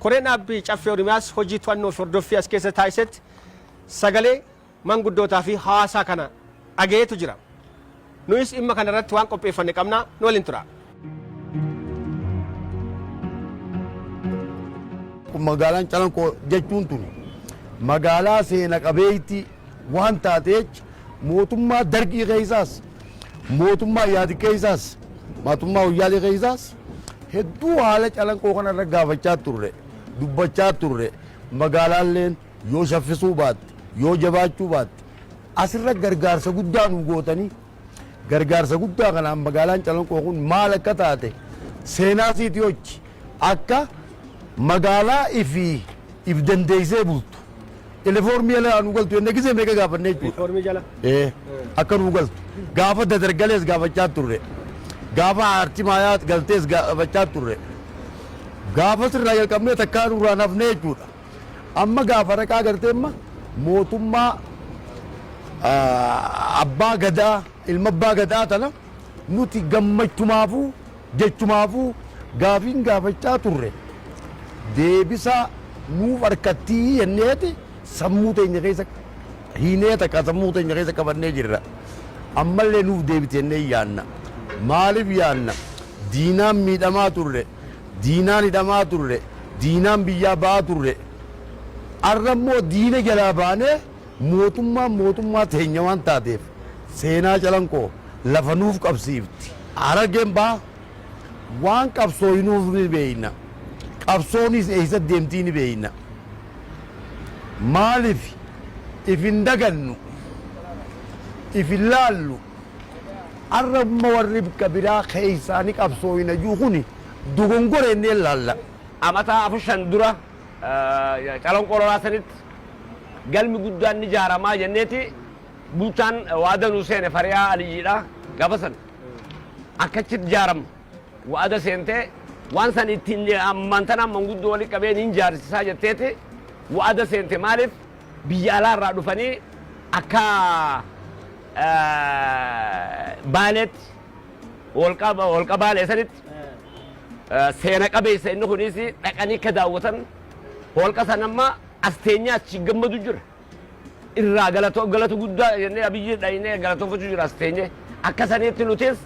Koreen dhaabbii Caffee Oromiyaas hojii to'annoo fi hordoffii as keessa taasisetti sagalee manguddootaa fi hawaasaa kana dhagayeetu jira. Nuyis dhimma kana irratti waan qopheeffanne qabna, nu waliin turaa. Magaalaan Calanqoo jechuun tuni magaalaa seena qabeeytii waan taateech mootummaa Dargii keessaas, mootummaa Ihaadig keessaas, mootummaa Wayyaalee keessaas hedduu haala Calanqoo kanarra gaafachaa turre, dubbachaa turre. Magaalaalleen yoo shaffisuu baatte, yoo jabaachuu baatte, asirra gargaarsa guddaa nu gootanii, gargaarsa guddaa kanaan magaalaan Calanqoo kun maal akka taate seenaa siiti hoji akka magaalaa ifii if dandeessee bultu. Riifoormii jala nu galtu jennee gisee meeqa gaafannee jechuudha. Riifoormii jala. Ee, akka nu galtu. Gaafa dadargalees gaafachaa turre. Gaafa aartii maayaa galtees gaafachaa turre. Gaafa sirraa jalqabnee takkaa nurraa nafnee jechuudha. Amma gaafa raqaa gartee amma mootummaa abbaa gadaa, ilma abbaa gadaa tana nuti gammachumaafuu jechumaafuu gaafiin gaafachaa turre deebisaa nuuf harkattii jenneeti sammuu teenya keessa hiinee takka sammuu teenya keessa qabannee jirra. Ammallee nuuf deebiti jennee yaanna. Maaliif yaanna? Diinaan miidhamaa turre, diinaan hidhamaa turre, diinaan biyyaa ba'aa turre. Arra immoo diina jalaa baanee mootummaan mootummaa teenya waan taateef seenaa Calanqoo lafa nuuf qabsiifti. Harargeen baha waan qabsooynuuf ni beeyna. Qabsoonis eessa deemtii ni beeyna. Maaliif if hin dagannu, if hin laallu? Arra amma warri bakka biraa keessaani qabsooyna jiru kuni dogongora jennee laalla. Amata afur shan dura Calanqoo lolaa sanitti galmi guddaan ni ijaaramaa jenneeti bulchaan waada nuu seene Fariyaa Aliyyiidha gaafa san akkachitti ijaaramu waada seentee waan san ittiin ammaan tanaan manguddoo walitti qabee niin ijaarsisaa jetteeti waada seente. Maaliif biyya alaa irraa dhufanii akka Baaleetti, holqa Baalee sanitti seena qabeessa inni kunis, dhaqanii akka daawwatan. Holqa san amma as teenyee achi gammadu jira. Irraa galatoo galatu guddaa jennee Abiyyi dhaynee galatoonfachuu jira as teenyee. Akka saniitti nutis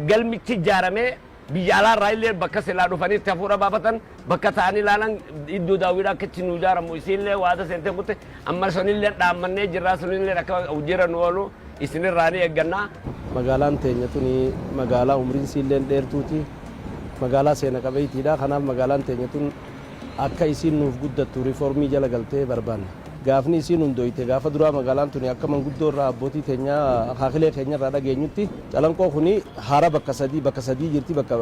galmichi ijaaramee biyya alaa irraa illee bakka silaa dhufanii itti hafuura baafatan, bakka ta'anii ilaalan, iddoo daawwiidhaa akka itti nu ijaaramu isiillee waada seentee kutte. Amma sunillee dhaammannee jirra, sunillee akka hojiirra nu oolu isinirraa ni eeggannaa. Magaalaan teenya tuni magaalaa umriin isiilleen dheertuuti. Magaalaa seena qabeeytiidha. Kanaaf magaalaan teenya tun akka isiin nuuf guddattu riifoormii jala galtee barbaanna. Gaafni isiin hundooyte gaafa duraa magaalaan tuni akka manguddoo irraa, abbootii teenyaa, akaakilee keenya irraa dhageenyutti Calanqoo kuni hara bakka sadii jirti. Bakka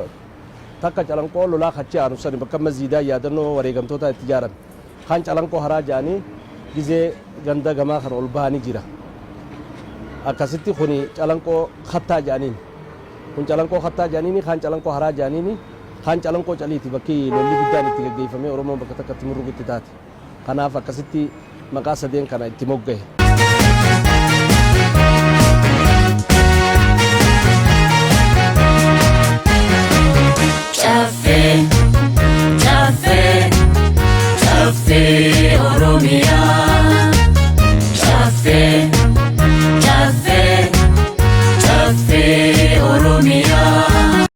takka Calanqoo lolaa kachi aanu sani, bakka masjiidaa yaadannoo wareegamtootaa itti ijaarame. Kaan Calanqoo haraa ja'anii gizee ganda gamaa kan ol bahanii jira. Akkasitti kuni Calanqoo kattaa ja'aniin. Kun Calanqoo kattaa ja'aniini, kaan Calanqoo haraa ja'aniini, kaan Calanqoo caliiti, bakki lolli guddaan itti gaggeeffamee Oromoon bakka takkatti murrugu itti taate. Kanaaf akkasitti maqaa sadeen kana itti moggahe.